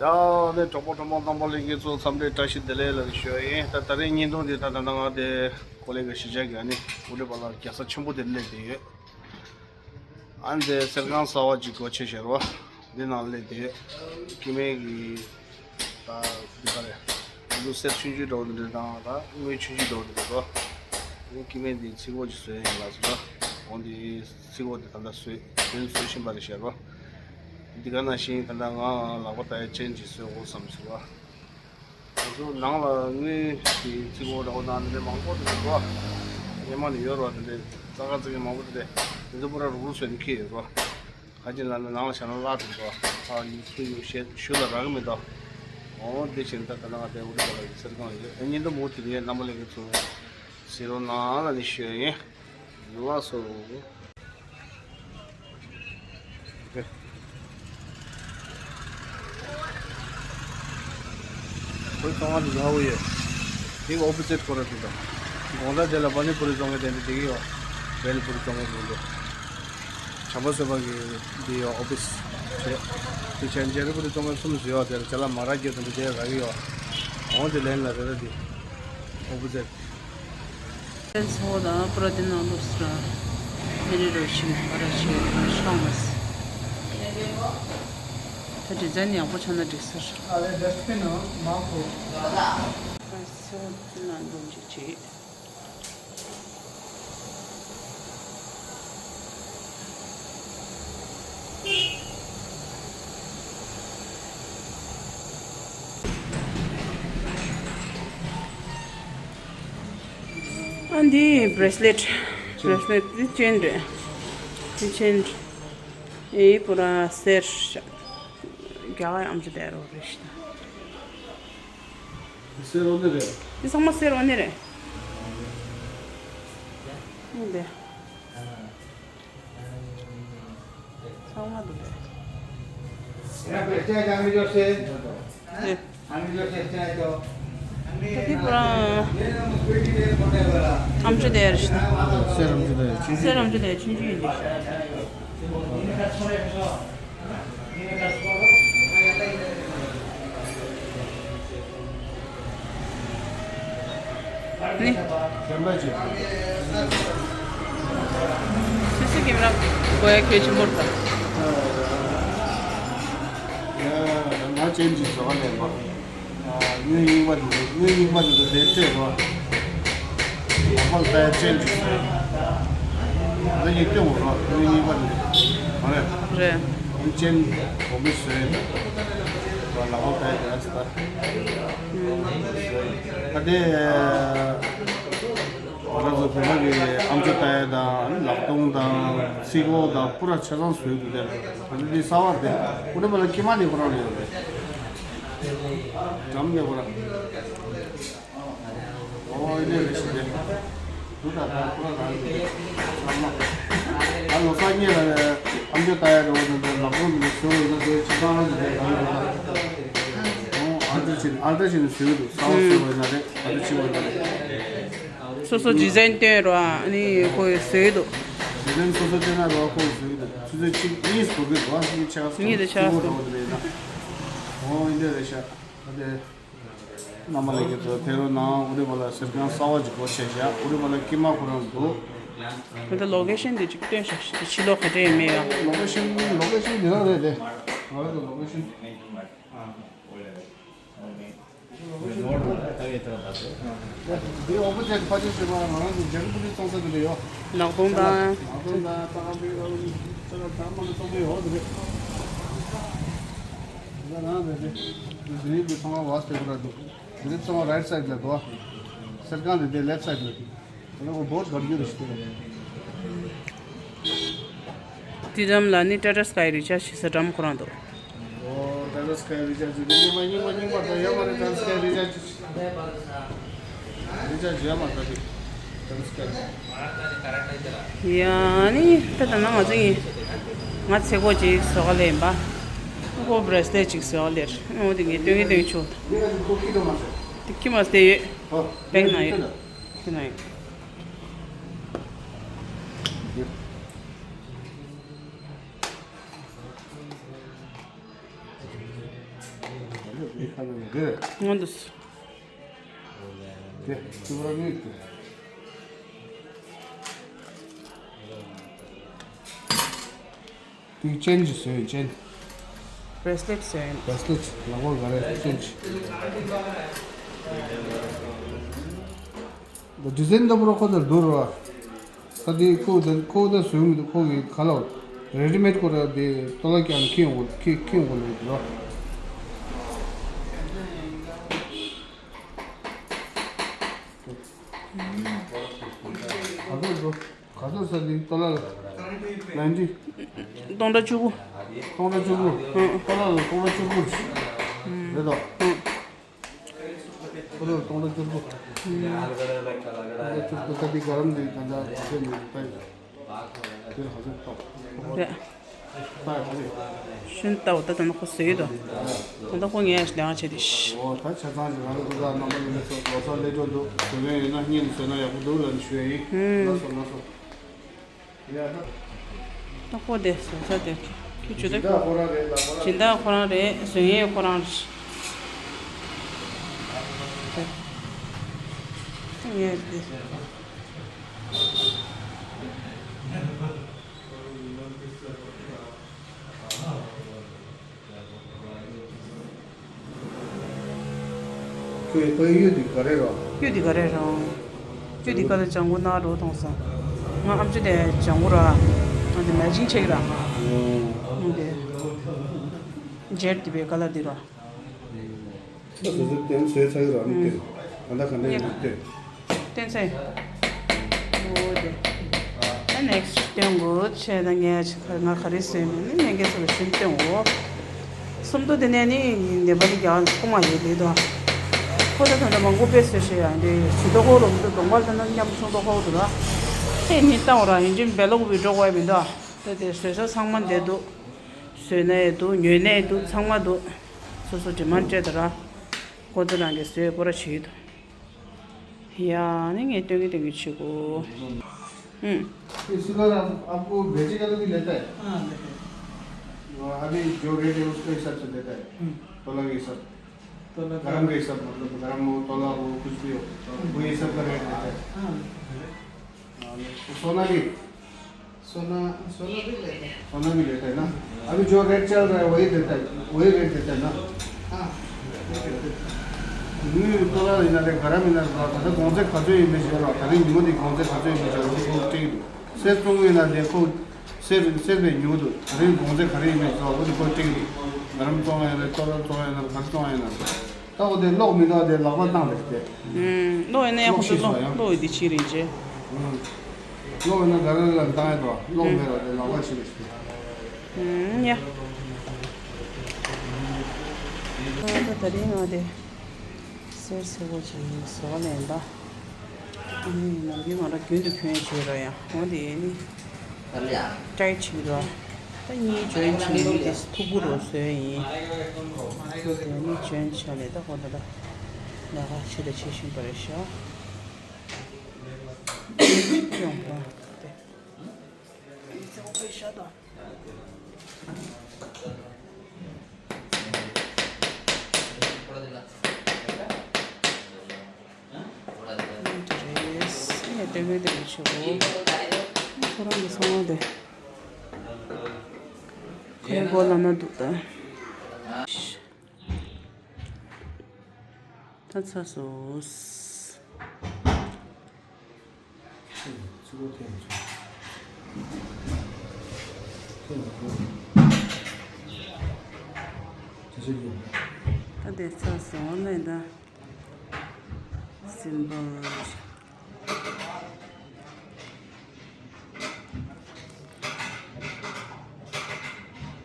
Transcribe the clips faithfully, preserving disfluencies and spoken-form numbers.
ཡ་ནས་གྲོགས་པོ་གྲོགས་མོ་རྣམ་པ་ལྷན་རྒྱས་ཚོ་འཚམས་འདྲི་བཀྲ་ཤིས་བདེ་ལེགས་ལ་ཞུ་ཡ་ཡིན། ད་ད་རེས་བརྙན་ཐུང་འདི་ད་ད་ལྟ་ང་དེ་ཀོ་ལེ་གི་གཞིས་ཆགས་ཀྱི་ཨ་ནི་ཨུ་ཏི་པ་ལ་རྒྱལ་ས་ཆེན་པོ་དེ་སླེབས་བསྡད་ཡོད། ཨ་ནི་དེ་གསེར་ཁང་གསར་པ་ཅིག་སྒོ་ཕྱེ་བཞག་རེད་བ། འདི་ནང་སླེབས་བསྡད་ཡོད། སྐྱེ་དམན་གྱི་ད་འདི་ག་རེ། འདི་གསེར་ཆུང་ཆུང་འདྲ་བོ་འདི་འདྲ་དང་ད་དངུལ་ཆུང་ཆུང་འདྲ་བོ་འདི་འདྲ་འདུག་ཨ་ནི་སྐྱེ་དམན་འདི་ཚིག་གོ་ཅིག་བཟོས་ཡིན་ལགས་སོ། ད་འོ་འདི་ཚིག་གོ་འདི་ད་ལྟ་བཟོས་དོན་བཟོ་བཞིན་པ་རེད་ཤག་རོ། འདི་ག་ནང་བཞིན་ད་ལྟ་ང་ལག་པ་ད་ཡ་ཅན་ཅིག་བཟོས་འོ་བསམ་ཟེར་བ། ང་ཚོ་ནང་ལ་དངུལ་གྱི་ཚིག་གོ་འདྲ་བོ་དང་འདི་འདྲ་མང་པོ་འདི་འདྲ་འདུག་ཨ། སྔོན་མ་ནས་ཡོད་རོ། འདི་འདྲ་རྩ་ཁ་རྩ་གི་མང་པོ་འདི་འདྲ་འདི་ཚོ་པུ་ར་རུག་རུག་བཟོས་ནས་འཁྱེར་ཡོད་རོ། ག་ཅི་ལ་ནི་ནང་ལ་བཞག་ན་བརླག་འགྲོ་འདུག་ཨ། ཡིག་ཚུལ་ཡོད་ཤེས་ཞུ་ལ་རག་གི་མི་འདུག་འོ་འདི་བཞིན་ད་ད་ནང་དེ་འུ་ཐུག་པ་ལ་གསེར་ཁང་ཡོད། ཨ་ནི་འདི་མུ་མཐུད་ནས་རྣམ་པ་ལྷན་རྒྱས་ཚོ་གཟིགས་རོགས་གནང་ལ་ནི་ཞུ་ཡ་ཡིན། ལགས་སོ། ཁོའི་ཚོང་ཁང་དེ་ཡག་པོ་ཡོད། དེ་གི་ཨོ་པོ་ཟིཊ་ཁོ་ར་དེ་དང་། དགོང་དག་དེ་ལ་པ་ནི་པུ་རི་བཙོང་མཁན་དེ་འདྲ་བསྡད་ཀྱི་ཡོད། བེལ་པུ་རི་བཙོང་མཁན་དེ་འདྲ། བྱམས་པ་བཟོད་པ་གི་འདི་ཡོད་ཨོ་ཕིས་བྱས། དེ་བྱས་ཇེ་རི་པུ་རི་བཙོང་མཁན་གསུམ་བཟོས་ཡོད། དེ་ལ་ཅ་ལག་མ་རག་རྒྱུ་དེ་འདྲ་དེ་རག་གི་ཡོད། འོང་དེ་ལན་ལ་རེ་རེ་འདི་ཨོ་པོ་ཟིཊ། ཚོ་དང་པུ་ར་དེ་ནང་ལོགས་སུ་ར་མི་རེ་རོ་ཞིག་ཨ་ར་ཞིག་ཤོང་མ་སི། ད་ཌི་ཛའིན་ཡག་པོ་ཆགས་ན་འགྲིག་ས་རེད། ཨ་ལེ་ཌསྟ་བིན་ནང་མ་ཁོ། ཚོ་དེ་ནང་འདོན་ཅིག་བྱེད། ཨ་འདི་བྷི་རེ་སི་ལེཊ། བྷི་རེ་སི་ལེཊ་འདི་ཅེན་རེད། འདི་ཅེན་རེད། ཨེ་པུ་ར་གསེར་ཤ། རྒྱ་གར་ཨམ་ཅོག་དེ་རོ་རེད་ཤི་ད། གསེར་འོ་ནི་རེད། འདི་ཚང་མ་གསེར་འོ་ནི་རེད། ཨ་འདི། ཚང་མ་འདུག་རེད། ཨེ། ད་དེ་པུ་ར། ཨམ་ཅོག་དེ་རེད་ཤི་ད། གསེར་ཨམ་ཅོག་དེ་ཆུང་ཆུང་། གསེར་ཨམ་ཅོག་དེ་ཆུང་ཆུང་ཡིན་འདུག་ཤི། ནི། སུ་སུ་ཀེམ་ར་གོ་ཡ་ཁྱོད་ཆི་མོར་ད། ང་ཅན་གྱི་བཟོ་བ་ལེན་པ། དངུལ་རྙིང་པ་འདི་ཚོ། དངུལ་རྙིང་པ་འདི་ཚོ་དེ་སྤྲད་རོགས། ལག་པ་ལ་ལྟ་ཡ་ཅན་གྱི་བཟོས། ང་ཡིས་སྟོན་དགོས་རོགས། དངུལ་རྙིང་པ་འདི་ཚོ་མ་རེད། རེད། དངུལ་ཅན་གོང་མོས་བཟོས་ཡོད། ལག་པ་ལ་ལྟ་ཡ་དེ་ཨ་སི་ད། ད་དེ། ང་ཚོ་བོད་པ་གི་ཨམ་ཅོག་ལྟ་ཡ་དང་ལག་སྟོང་དང་ཚིག་གོ་དང་པུ་ར་ཆ་ཚང་བཟོས་འདུག་དེ་ལ་ད་ནི་འདི་གསར་པ་རེད། ཀུ་ནེ་པ་ལ་ཀི་མ་ནི་ཁོ་རང་ལ་ཡོད་རེད། འགྲམ་ནས་ཁོ་རང་། ཨོ་ཨེ་འདྲ་རེད་ཤི་རེད། དུ་ད་ད་པུ་ར་རང་རེད། ཚང་མ། ད་ལོ་གསར་ཉེ་ལ་ཨམ་ཅོག་ལྟ་ཡ་འགྲོ་བ་དང་ལག་སྟོང་འདི་བཟོས་ཡོད་ན་བཟོས་ཆ་ཚང་རང་གི་རེད། རང་གི་རེད། ཨོ་ཨ་འདྲ་བྱས་ཨ་འདྲ་བྱས་ནས་བཟོས་འདུག་གསར་པ་བཟོས་པ་ཡིན་ན་རེད། ཨ་འདྲ་བྱས་པ་ཡིན་ན་རེད། སོ་སོ་ཌི་ཛའིན་སྟོན་རོགས། ཨ་ནི་ཁོས་བཟོས་འདུག་ཌི་ཛའིན་སོ་སོ་སྟོན་ན་རོགས། ཁོས་བཟོས་འདུག་ཆུ་ཚོད་གཅིག་གཉིས་བཟོ་གི་འདུག་ཨ་ནི་ཆ་ག་གཉིས་དང་ཆ་ག་གཙོ་བོ་འདྲ་བོ་དེ་རེད་ན། འོ་ཡིན་འདྲ་རེད་ཤག་ཨ་དེ། རྣམ་པ་ལྷན་རྒྱས་ཚོ་ཕེབས་རོགས་གནང་། ཨུ་རི་བ་ལ་གསེར་ཁང་གསར་པ་ཅིག་སྒོ་ཕྱེ་བཞག་ཨུ་རི་བ་ལ་ཀི་མ་ཁོ་རང་འདུག་ད་ལྟ་ལོ་ཀེ་ཤན་དེ་ཅིག་སྟོན་བཞག་ཕྱི་ལོགས་ག་འདྲ་ཡིན་མིན་ཡང་། ལོ་ཀེ་ཤན། ལོ་ཀེ་ཤན་འདི་རང་རེད་དེ། ང་རང་ཚོ་ལོ་ཀེ་ཤན། འདི་ཨོ་པོ་ཛིཊ་ཕ་ཆེ་ཞེས་པ་ང་རང་ཚོ་ཇ་རི་པུ་རི་བཙོང་ས་དེ་འདྲ་ཡོད། ལག་སྟོང་དང་། ལག་སྟོང་དང་ཏ་ཀ་པི་ཏ་ཀ་ཏ་ཀ་མ་ནི་བཙོང་གི་ཡོད་དེ་རེད། ད་རང་རེད་དེ། འདི་རིགས་ཀྱི་ཚོང་བ་བ་སྟེ་ག་ར་འདུག་འདི་རིགས་ཚོང་བ་རའིཊ་སའིཌ་ལ་འདུག་གསེར་ཁང་དེ་དེ་ལེཕ་སའིཌ་ལ་འདུག་ད་ལྟ་ཁོ་བོ་སྒར་རྒྱུ་རེད་ཤི་དེ་རེད། དེ་འགྲམ་ལ་ནི་ཊ་ཊ་སི་ཀའི་རི་ཅར་ཇི་ཞེས་ས་འགྲམ་ཁོ་རང་འདུག་ཨོ་ཊ་ཊ་སི་ཀའི་རི་ཅར་ཇི་དེ་རྙིང་པ་རྙིང་པ་རྙིང་པ་ད་ཡོད་མ་རེད། ཊ་ཊ་སི་ཀའི་རི་ཅར་ཇི། རི་ཅར་ཇི་ཡོད་མ་རེད་ད་དེ། ཊ་ཊ་སི་ཀའི། ཡ་ནི་ད་ད་ན་ང་ཚོ་ཡིན། ང་ཚེ་སྒོ་ཅིག་བཟོ་ག་ལེན་པ། ཁོ་བྷི་རེ་སི་ལེཊ་ཅིག་བཟོ་ག་ལེར། ཨོ་དེ་ངས་སྟོན་གི་སྟོན་ཆོག་དེ་ཁྱི་མ་ཟེར་ཡོད། བེག་ན་ཡོད། དེ་ན་ཡོད། དེ་རེད། སྔོན་དུ་སུ། དེ་ཐུ་བ་ར་ནི་དེ། དེ་ཅན་གྱི་བཟོས་ཡིན་ཅན། བྷེ་རེ་སི་ལེཊ་བཟོས་ཡིན། བྷེ་རེ་སི་ལེཊ་ལག་པ་ག་རེ་ཅན་གྱི། འདི་ཌི་ཛའིན་འདི་པོ་ར་ཁོ་ཚོར་བསྡུར་བ། ས་དེ་ཁོ་དེ་ཁོ་དེ་བཟོས་མི་འདུག་ཁོ་གི་ག་ལ་རེ་ཌི་མེཌ་ཁོ་ར་དེ་ཏོ་ལ་ཀྱང་ཁྱི་ཡོང་གོ་ཁྱི་ཁྱི་ཡོང་གོ་ལེ་འདུག་ག་ཚོད་འགྲོ། ག་ཚོད་ས་དེ་ཏོ་ལ་ལ་ནན་ཊི། སྟོང་ཕྲག་བཅུ་དགུ། སྟོང་ཕྲག་བཅུ་དགུ། ཧུམ། ཏོ་ལ་ལ་སྟོང་ཕྲག་བཅུ་དགུ་རེད་དོ། ཧུམ། ཁོ་ཚོར་སྟོང་ཕྲག་བཅུ་དགུ། སྟོང་ཕྲག་བཅུ་དགུ་ད་དེ་ག་རམ་དེ་ད་ལྟ་ག་ཚོད་ནས་ལྟ་ཡོད། དེ་ལ་ག་ཚོད་ལྟ། རེད། ལྟ་ཡོད་རེད། ཤུན་ལྟ་འོ་ད་ད་ནི་ཁོ་བཟོས་ཡོད་དོ། ད་ལྟ་ཁོ་ངས་ལས་ཀ་བྱས་ཏེ་ཤི། འོ་ད་ཆ་ཚང་ཞིག་རང་གི་ཁོ་ཚོ་རྣམ་པ་ལ་མི་ཚོ་ལོ་སོ་ལས་འགྲོ་འདུག་དེ་བས་ཡིན་ན་སྙིང་བཟོས་ན་ཡག་པོ་འདུག་ལབ་ནས་ཞུ་ཡ་ཡིན། ཧུམ། ལགས་སོ་ལགས་སོ། ཡ་ད། ད་ཁོ་དེ་བཟོ་ས་དེ་ཁྱོད་ཇུས་ཏ་ཁོ་རང་རེད་ལ་ཁོ་རང་། སྦྱིན་བདག་ཁོ་རང་རེད། བཟོ་མཁན་ཁོ་རང་རེད། ངས་དེ། ཁྱོད་ཕ་གི་གཡུ་འདི་ག་རེ་རོ། གཡུ་འདི་ག་རེ་རོ། གཡུ་འདི་ག་ལ་ལྗང་གུ་ནག་རོ་གཏོང་ས། ང་ཨམ་ཅོག་དེ་ལྗང་གུ་ར། ང་དེ་མེ་ཅིང་ཆེ་གི་ར། ཨོ། ང་དེ། ཇེཌ་དེ་བའི་ཀ་ལ་འདི་ར། ད་སོ་སོའི་སྟོན་བཟོས་ཚར་གི་ར་ནི་སྟོན། ད་ལྟ་ག་འདྲ་ཡིན་ནི་སྟོན། སྟོན་ཚེ། འོ་དེ། ད་ནེག་སི་ཊི་སྟོན་དགོས་བྱས་ན་ངས་ང་ག་རེ་བཟོས་མིན་ནི་ངས་ངས་ཚོ་ལ་ཤུན་སྟོན་འོ། སུམ་མདོ་དེ་ནས་ནི་ནེ་པ་ལི་རྒྱ་ཁོ་མ་ཡོད་ལེ་དོ། ཁོ་ད་ད་ད་མང་པོ་དཔེ་བཟོས་ཤེས་ཡ་འདི་ཇུས་ཏ་ཁོ་རོ་མི་འདུག་གདོང་པ་ད་ན་མཉམ་ཆུང་ཏོ་ཁོ་འདུག་ར། ཨེ་ནི་ལྟ་འོ་ར་ཡིན་ཅིན་བེ་ལོག་བི་ཌི་ཡོ་བ་མི་འདུག་ད་དེ་བཟོས་ས་ཚང་མ་འདི་འདུག་བཟོས་ནའི་འདུག་ཉོས་ནའི་འདུག་ཚང་མ་འདུག་སོ་སོ་ཌི་མན་ཌི་སྤྲད་དོ་ར། ཁོ་ཚོ་རང་གིས་བཟོས་པོ་ར་བྱེད་ཀྱི་འདུག་ཡ་ནི་ངས་སྟོན་གི་སྟོན་གི་བྱེད་དགོས། हम्म। ये सिल्वर आप, आपको भेजेगा तो भी लेता है? हाँ, लेता है। वो अभी जो रेट है, उसके हिसाब से देता है। हम्म। तोला के हिसाब। तोला का। गरम के हिसाब, मतलब, गरम हो, तोला हो, कुछ भी हो, हम्म। वही हिसाब का रेट देता है। हाँ, लेता है। हाँ, तो सोना भी? सोना, सोना भी लेता है। सोना भी लेता है ना? अभी जो रेट चल रहा है, वही देता है, वही रेट देता है ना? हाँ, वही रेट देता है। ནུས་ཏོ་ལ་ཡིན་ན་རེད། ག་རམ་ཡིན་ན་རེད། ད་ལྟ་གོང་ཚད་ག་ཚོད་ཡིན་མིན་ཤེས་རོགས། ད་རིང་ཉིན་མོ་འདི་གོང་ཚད་ག་ཚོད་ཡིན་མིན་ཤེས་རོགས། ཁོ་སྤྲད་ཀྱི་འདུག་གསེར་བཙོང་གི་ཡིན་ན་དེ་ཁོ་གསེར་གསེར་པའི་ཉོ་གི་འདུག་ད་རིང་གོང་ཚད་ག་རེ་ཡིན་མིན་ཤེས་རོགས། འོ་དེ་ཁོ་སྤྲད་ཀྱི་འདུག་ག་རམ་བཙོང་ཡ་ཡིན་ན་རེད། ཏོ་ལ་བཙོང་ཡ་ཡིན་ན་རེད། ག་རེ་བཙོང་ཡ་ཡིན་ན་རེད། ད་འོ་དེ་གློག་མི་འདུག་དེ་ལག་པ་བཏང་རེད་དེ། ཨུམ། གློག་ཡིན་ན་ཡང་ཁོ་ཚོ་གློག་ཤེས་སོང་ཡང་། གློག་ཡོད་དེ་ཕྱིར་རིན་ཆེ། ཨུམ། གློག་ཡིན་ན་ག་རེ་ལ་བཏང་ཡ་འདུག་གློག་མེད་ར་དེ་ལག་པ་ཕྱིར་རེད་དེ། ཨུམ། ཡ། ད་ད་རིང་ང་དེ་གསེར་སེར་པོ་ཅིག་བཟོ་ལེན་ད། ཨ་ནི་ནམ་རྒྱུན་ང་རང་རྒྱུན་དུ་གྱོན་བྱས་ར་ཡ། འོ་དེ་ནི་ཀྲའི་བྱེད་ར། ད་གཉིས་ཇོ་ཡིན་བྱེད་ཡིན་དེ་ཐུག་པོ་རོ་བཟོས་ཡིན། དེ་ནི་ཇོ་ཡིན་བྱས་ནས་ད་ཁོ་ད་ད་ལས་ཀ་བྱེད་ད་བྱེད་བཞིན་པ་རེད་ཤག་ཡོང་པ་དེ། ཚེ་ཁོ་ཕེ་ཤ་དང་། རེད། ངས་སྟོན་གི་སྟོན་གི་བྱེད་གོ་ཁོ་རང་གི་ཚང་མ་དེ། ཁོ་རང་གོ་ལ་ན་འདུག་ད། ད་ཚ་སོ། ད་དེ་ཚ་སོང་ལེ་ད། སིམ་པལ།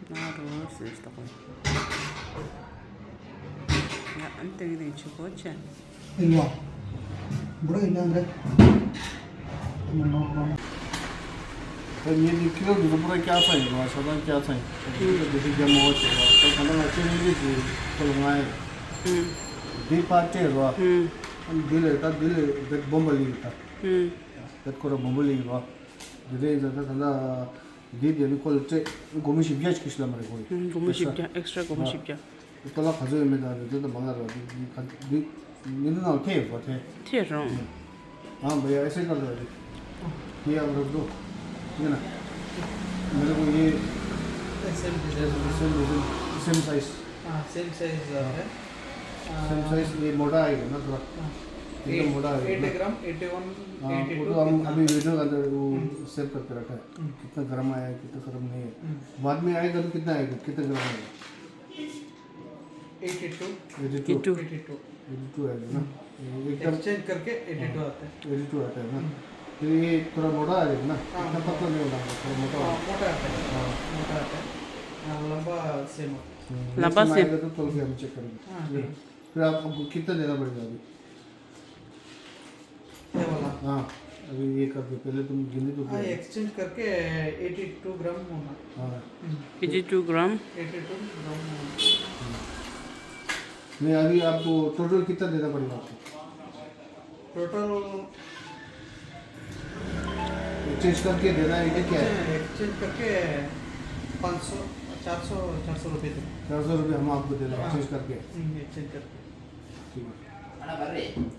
ང་རོ་སེ་སྟོག་པ། ཡ་ཨན་ཏེང་རིང་ཆུ་གོ་ཆེ། ཨེ་ལོ། འབུ་ར་ཡིན་ན་རེད། ད་ཉིན་འདི་ཁྱི་རོ་འདི་ཚོ་པུ་ར་སྐྱག་ཚ་ཡིན་རོ། ཆ་ཚང་སྐྱག་ཚ་ཡིན། ཁྱི་རོ་འདི་ཚོ་རྒྱ་མོ་བ་བྱེད་རོ། ད་ག་ད་ང་ཁྱི་རོ་འདི་ཚོ་ཁོ་ལ་ང་ཡིན། འདི་ཕར་སྤྲད་རོ། ཨ་ནི་འདི་ལས་ད་འདི་ལས་འདི་སྦོམ་པ་ལི་ཡིན་ད། འདི་ཁོ་ར་སྦོམ་པ་ལི་ཡིན་རོ། འདི་ལས་ད་ད་ད་འདི་དེ་ནི་ཁོ་ལ་སྤྲད། སྒོར་མོ་བཞི་བརྒྱ་ཅིག་ཤི་ལ་མ་རེད་ཁོ་ཡིན། སྒོར་མོ་བཞི་བརྒྱ། ཨེག་སི་ཊ་ར་སྒོར་མོ་བཞི་བརྒྱ། ཏོ་ལ་ག་ཚོད་ཡོད་མེད་དང་རེ་ཏོ་དང་མ་ལ་ར་འདི་འདི་ག་འདི་འདི་ནང་ལ་ཐེ་ཡོད་པ་ཐེ། ཐེ་རུང་། ཨང་བ་ཡ་ཨེ་སེ་ཀར་ར་འདི། ཡ་ར་འདུག་ཡིན་ན། मेरे को ये same design. Same design, same size. हाँ, सेम साइज है। सेम साइज, ये मोटा आएगा ना थोड़ा। ये तो मोटा आएगा ना। एटी ग्राम, एटी वन, हाँ, वो तो हम अभी वीडियो के अंदर वो सेव करके रखा है। कितना ग्राम आया है, कितना ग्राम नहीं है। बाद में आएगा तो कितना आएगा, कितना ग्राम आएगा? Eighty two. Eighty two. Eighty two. Eighty two आएगा ना। ये एकदम एक्सचेंज करके एटी टू आता है। एटी टू आता है ना। फिर ये थोड़ा मोटा आ जाएगा ना। हाँ, इतना पतला नहीं होगा, थोड़ा मोटा हाँ, होगा। मोटा आता है। हाँ। मोटा आता है। हाँ, लंबा सेम होता है। हम्म, लंबा नेक्स्ट टाइम सेम। आएगा तो तोल के हम चेक करेंगे। हाँ, ठीक है। ठीक है। फिर आप, आपको कितना देना पड़ेगा अभी? ये वाला। हाँ, अभी ये कर दो, पहले तुम गिनती तो हाँ, करो। एक्सचेंज करके एटी टू ग्राम होना। हाँ। हम्म। एटी टू ग्राम। एटी टू ग्राम होना। हम्म। नहीं, अभी आपको टोटल कितना देना पड़ेगा आपको? टोटल एक्सचेंज करके देना है क्या, क्या है? एक्सचेंज करके पाँच सौ, चार सौ, चार सौ रुपये देना। चार सौ रुपये हम आपको देना है, हाँ। एक्सचेंज करके। हम्म, एक्सचेंज करके। ठीक है।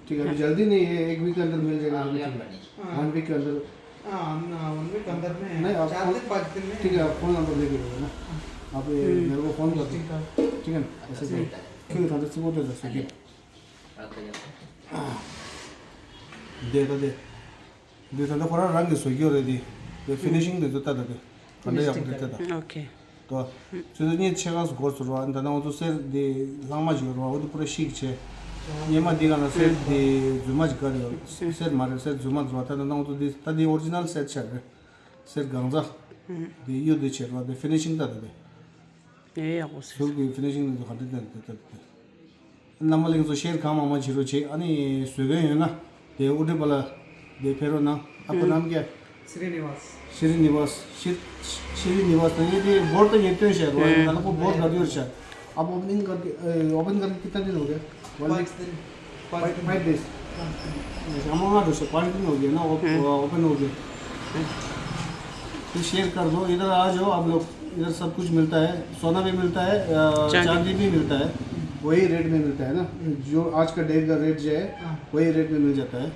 ठीक है, अभी जल्दी नहीं है, एक वीक के अंदर मिल जाएगा, अभी ठीक है। हाँ। वन वीक के अंदर। हाँ, हम, हाँ, वन वीक अंदर में नहीं, आप चार फोन, दिन, पाँच दिन में। ठीक है, आप फोन नंबर लेके जाओ ना। हाँ। आप ये हम्म। मेरे को फोन कर दो। ठीक है। ठीक है ना? ऐसे करो। क्यों था तो सुबह तो दस बजे। दे तो दे। दे तो थोड़ा रंग सो क्यों रे दी। ये फिनिशिंग दे तो ता दे। कंडे या फिनिशिंग दे तो ता। ཨོ་ཁེ། ཏོ། ཚོད་ཚོད་གཉིས་ཆེ་ག་སྐོར་སུ་རོ་ཨ་ད་ནང་འོ་ཚོ་གསེར་དེ་ལྷག་མ་ཞིག་རོ་འོ་དེ་པུ་ར་ཤིག་ཆེ། སྙེ་མ་འདི་ག་ན་གསེར་དེ་རྫུན་མ་ཞིག་ག་རེ་ཡོད། གསེར་མ་རེད་གསེར་རྫུན་མ་རོ་ད་ད་ནང་འོ་ཚོ་དེ་ད་དེ་ཨོ་རི་ཇི་ནལ་གསེར་ཆ་རེད། གསེར་གང་ཚ། དེ་གཡུ་དེ་ཆེ་རོ་དེ་ཕི་ནི་ཤིང་ད་དེ་དེ། ཨེ་ཡག་པོ་ཟེར། ཟུར་གི་ཕི་ནི་ཤིང་དེ་ཚོ་ག་འདྲ་དེ་དེ་དེ། རྣམ་པ་གླིང་ཚོ་ཤེར་གང་མང་མང་བྱེད་རོགས་བྱེད། ཨ་ནི་བཟོ་མཁན་ཡོད་ན་དེ་ཨུ་ཏི་པ་ལ་དེ་ཕེབས་རོགས་གནང་། ཨ་ཁུ་ནམ་རྒྱལ། ཤྲི་ནི་ཝཱས། ཤྲི་ནི་ཝཱས། ཤྲི་ཤྲི་ནི་ཝཱས་དང་ངས་དེ་བོར་དང་ངས་སྟོན་བྱས་རོགས་ཡིན་ན་ཁོ་བོར་ག་དུས་བྱས། आप ओपनिंग करके, ए, ओपन करके कितना दिन हो गया? One week. पाँच दिन। पाँच, पाँच डेज। हम वहाँ दो सौ पाँच दिन हो गया ना, ओप-, ओपन हो गया। तो शेयर कर दो, इधर आ जाओ आप लोग, इधर सब कुछ मिलता है, सोना भी मिलता है, अ, चांदी। चांदी भी मिलता है, वही रेट में मिलता है ना, जो आज का डे का रेट जो है, हाँ। वही रेट में मिल जाता है। अ,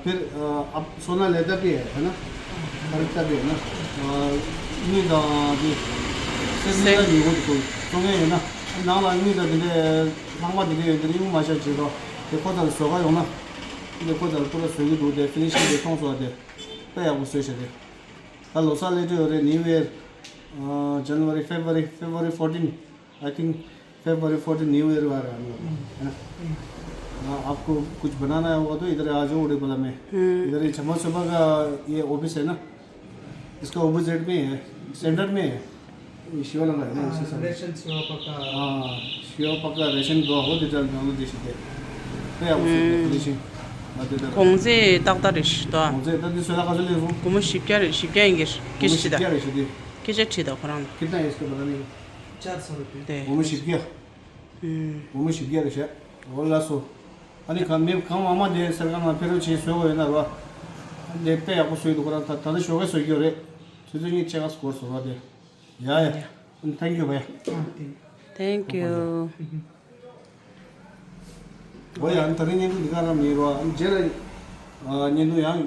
फिर, अ, आप सोना लेता भी है, है ना? खरीदता भी है ना? अ, ནུས་དང་དེ་སེམས་ནུས་དང་ཉིན་གུང་དེ་ཚོ་ཚོང་མཁན་ཡོད་ན་ནང་ལ་དངུལ་དང་དེ་འདྲའི་ལྷག་མ་དེ་འདྲ་ཡོད་དེ་ཡོང་མ་བྱ་བྱེད་རོགས་དེ་ཁོ་ཚོ་ལ་བཟོ་ག་ཡོང་ན་དེ་ཁོ་ཚོ་ལ་པུ་ར་བཟོ་གི་འདུག་དེ་ཕི་ནི་ཤིང་དེ་མཐོང་སོང་དེ་དཔེ་ཡག་པོ་བཟོས་བྱས་དེ། ད་ལོ་གསར་སླེབས་འགྲོ་ཡོད་རེད། New Year, uh, January, February, February fourteen, I think February fourteen New Year वाला है हम लोग, है ना? हाँ, आपको कुछ बनाना है होगा तो इधर आ जाओ, उड़े बला में। इधर ही छमा छमा का ये ऑफिस है ना, इसका अपोजिट में है, सेंटर में है। ये शिवालंगा है ना, इसी साइड। रेशन शिवा पक्का। हाँ, शिवा पक्का रेशन दो हो, तो चल, दोनों देश के। तो या उसे फिनिशिंग। ཁོང་ཚོས་ཏག་ཏག་རེད་ཤི་ཏོ། ཁོང་ཚོས་ད་འདི་སོ་ལ་ག་ཚོད་ལས་སོང་། སྒོར་མོ་བཞི་བརྒྱ་རེད། བཞི་བརྒྱ་ཡིན་གྱི་སྐད་ཆ་དྲིས་ད། སྒོར་མོ་བཞི་བརྒྱ་རེད་ཤི་དེ། སྐད་ཆ་དྲིས་ད་ཁོ་རང་ལ། कितना है इसका पता नहीं। चार सौ रुपये। དེ། སྒོར་མོ་བཞི་བརྒྱ། ཨུམ། སྒོར་མོ་བཞི་བརྒྱ་རེད་ཤག་འོ་ལགས་སོ། ཨ་ནི་གང་མེད་གང་མང་མང་དེ་གསར་ཁང་ནང་ཕེབས་རོགས་བྱེད་བཟོས་པ་ཡོད་ན་རོ། ཨ་ནི་དཔེ་ཡག་པོ་བཟོས་འདུག་ཁོ་རང་ད་ད་ལྟ་ཞོགས་ཀས་བཟོས་ཀྱི་ཡོད་རེད། ཚོད་ཚོད་གཉིས་ཆེ་ཁ་སྐོར་བཟོ་རོགས་དེ། ཡ་ཡ། ཨ་ནི་ཐེང་ཀྱུ་བྷ་ཡ། Thank you. འོ་ཡ། ཨ་ནི་ད་རིང་བརྙན་ཐུང་འདི་ག་རང་མིན་རོ། ཨ་ནི་རྗེས་ལ་ཨ་བརྙན་ཐུང་ཡང་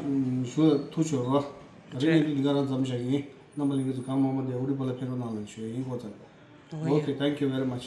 ཞུ་ཐུག་ཆོག་རོ། ད་རིང་བརྙན་ཐུང་འདི་ག་རང་མཚམས་བཞག་གི་ཡིན། རྣམ་པ་ལྷན་རྒྱས་ཚོ་གང་མང་མང་དེ་ཨུ་རི་པ་ལ་ཕེབས་རོགས་གནང་ལ་ཞུ་ཡ་ཡིན་ཁོ་ཚོ། ཨོ་ཡ། Okay, thank you very much.